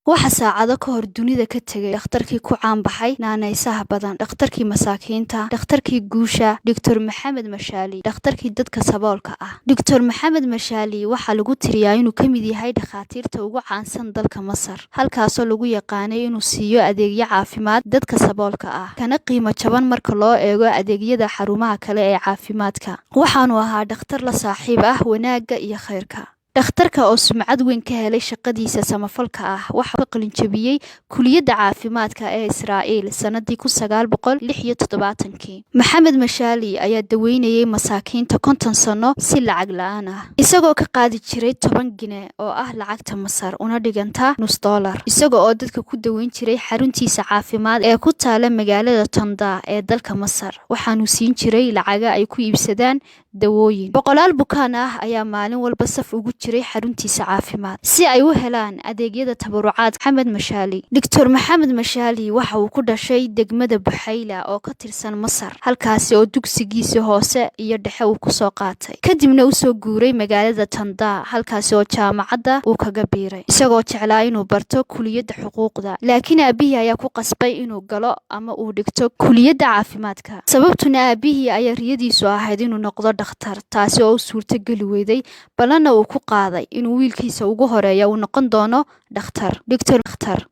Waxa saacado ka hor dunida ka tegay dhakhtarkii ku caan baxay naanaysaha badan, dhakhtarkii masaakiinta, dhakhtarkii guusha, Doctor Maxamed Mashaali, dhakhtarkii dadka saboolka ah. Doctor Maxamed Mashaali waxaa lagu tiriyaa inuu ka mid yahay dhakhaatiirta ugu caansan dalka Masar, halkaasoo lagu yaqaanay inuu siiyo adeegyo caafimaad dadka saboolka ah, kana qiimo jaban marka loo eego adeegyada xarumaha kale ee caafimaadka. Waxaanu ahaa dhakhtar la saaxiib ah wanaagga iyo khayrka. Dhakhtarka oo sumcad weyn ka helay shaqadiisa samafalka ah waxa ka qalinjabiyey kuliyadda caafimaadka ee Israa'iil sanadii 1976-kii. Maxamed Mashaali ayaa daweynayay masaakiinta 50 sano si lacag la'aan ah, isagoo ka qaadi jiray 10 gine oo ah lacagta Masar una dhiganta nus dollar, isaga oo dadka ku daweyn jiray xaruntiisa caafimaad ee ku taala magaalada Tonda ee dalka Masar. Waxaanu siin jiray lacaga ay ku iibsadaan dawooyin. Boqolaal bukaan ah ayaa maalin walba saf ugu jiray xaruntiisa caafimaad si ay u helaan adeegyada tabarucaad Maxamed Mashaali. Doctor Maxamed Mashaali waxa uu ku dhashay degmada Buxayla oo ka tirsan Masar, halkaasi oo dugsigiisa hoose iyo dhexe uu kusoo qaatay, kadibna usoo guuray magaalada Tanda, halkaasi oo jaamacadda uu kaga biiray, isagoo jeclaa inuu barto kuliyadda xuquuqda, laakiin aabihii ayaa ku qasbay inuu galo ama uu dhigto kuliyadda caafimaadka. Sababtuna aabihii ayaa riyadiisu ahayd inuu noqdo dhakhtar, taasi oo u suurtogeli weyday, ballanna uu ku qaaday inuu wiilkiisa ugu horeeya uu noqon doono dhakhtar.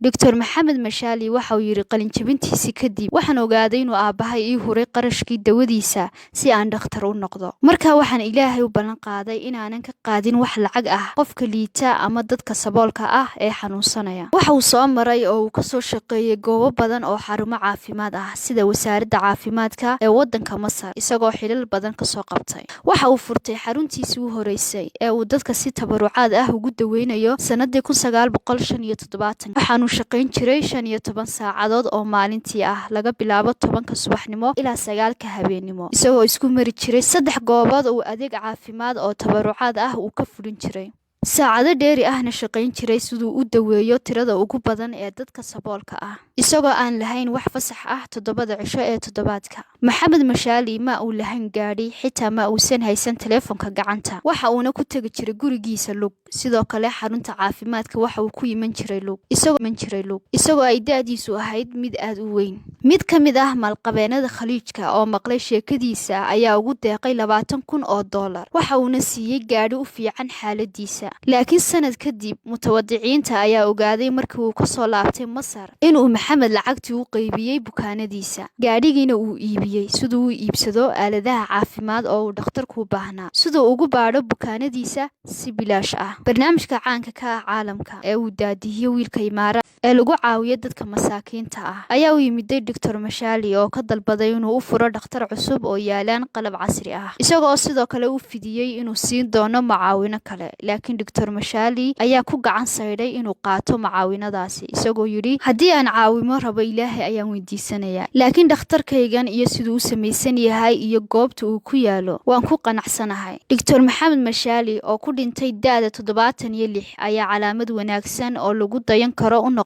Doctor Maxamed Mashaali waxa uu yidhi qalinjabintiisii kadib: "Waxaan ogaaday inuu aabbahay ii huray qarashkii dawadiisa si aan dhakhtar u noqdo. Markaa waxaan Ilaahay u ballan qaaday inaanan ka qaadin wax lacag ah qofka liita ama dadka saboolka ah ee xanuunsanaya." Waxa uu soo maray oo uu kasoo shaqeeyey goobo badan oo xarumo caafimaad ah, sida wasaaradda caafimaadka ee waddanka Masar, isagoo xilal badan kasoo qabtay. Waxa uu furtay xaruntiisii u horeysay ee uu dadka si tabarucaad ah ugu daweynayo sanadii 1975. Waxaanu shaqayn jiray 15 saacadood oo maalintii ah, laga bilaabo 10-ka subaxnimo ilaa 9-ka habeennimo, isagoo isku mari jiray saddex goobood uu adeeg caafimaad oo tabarucaad ah uu ka fulin jiray, saacado dheeri ahna shaqayn jiray siduu u daweeyo tirada ugu badan ee dadka saboolka ah, isagoo aan lahayn wax fasax ah 7-da cisho ee toddobaadka. Maxamed Mashaali ma uu lahayn gaadhi, xitaa ma uusan haysan teleefonka gacanta. Waxa uuna ku tegi jiray gurigiisa lug. Sidoo kale xarunta caafimaadka waxa uu ku iman jiray lug, isagoo ay da'diisu ahayd mid aad u weyn. Mid ka mid ah maalqabeenada Khaliijka oo maqlay sheekadiisa ayaa ugu deeqay $20,000. Waxa uuna siiyey gaadhi u fiican xaaladiisa. Laakiin sanad kadib mutawadiciinta ayaa ogaaday markii uu kasoo laabtay Masar inuu Maxamed lacagtii u qaybiyey bukaanadiisa, gaadhigiina uu iibiyey siduu u iibsado aaladaha caafimaad oo uu dhakhtarku u baahnaa, siduu ugu baadho bukaanadiisa si bilaash ah. Barnaamijka caanka ka ah caalamka ee uu daadihiyo wiilka Imaaraad ee lagu caawiyo dadka masaakiinta ah ayaa u yimiday Doctor Mashaali oo ka dalbaday inuu u furo dhakhtar cusub oo yaalaan qalab casri ah, isagoo sidoo kale u fidiyey inuu siin doono macaawino kale. Laakiin Doctor Mashaali ayaa ku gacan saydhay inuu qaato macaawinadaasi, isagoo yidhi: "Haddii aan caawimo rabo, Ilaahay ayaan weydiisanayaa, laakiin dhakhtarkaygan iyo siduu u samaysan yahay iyo goobta uu ku yaalo waan ku qanacsanahay." Doctor Maxamed Mashaali oo ku dhintay da'da 76 ayaa calaamad wanaagsan oo lagu dayan karo u noqday.